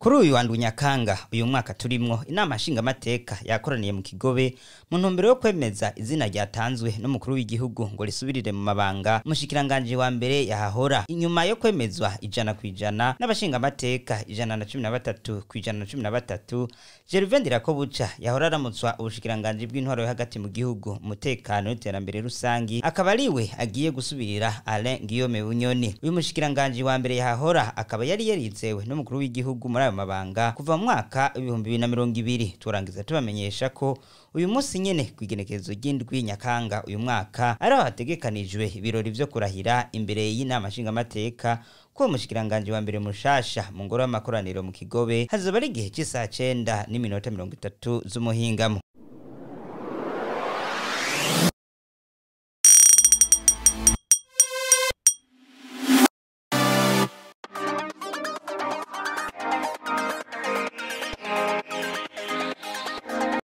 Kuri uyu wa Nyakanga uyu mwaka turimwo, inama nshingamateka yakoraniye mu Kigobe mu ntumbero yo kwemeza izina ryatanzwe n'umukuru w'igihugu ngo risubirire mu mabanga umushikiranganji wa mbere yahahora. Inyuma yo kwemezwa 100% n'abashingamateka 113 ku 113, Gervais Ndirakobuca yahora aramutswa ubushikiranganji bw'intwaro yo hagati mu gihugu, umutekano n'iterambere rusangi, akaba ariwe agiye gusubirira Alain Guillaume Bunyoni. Uyu mushikiranganji wa mbere yahahora akaba yari yarizewe n'umukuru w'igihugu muri ayo mabanga kuva mu mwaka 2020. Turangiza tubamenyesha ko uyu munsi nyene kw'igenekerezo ry'indwi Nyakanga uyu mwaka ariho hategekanijwe ibirori vyo kurahira imbere y'inama nshingamateka ko umushikiranganji wa mbere mushasha mu ngoro y'amakoraniro mu Kigobe, hazoba ari igihe c'isaha 9:30 z'umuhingamo.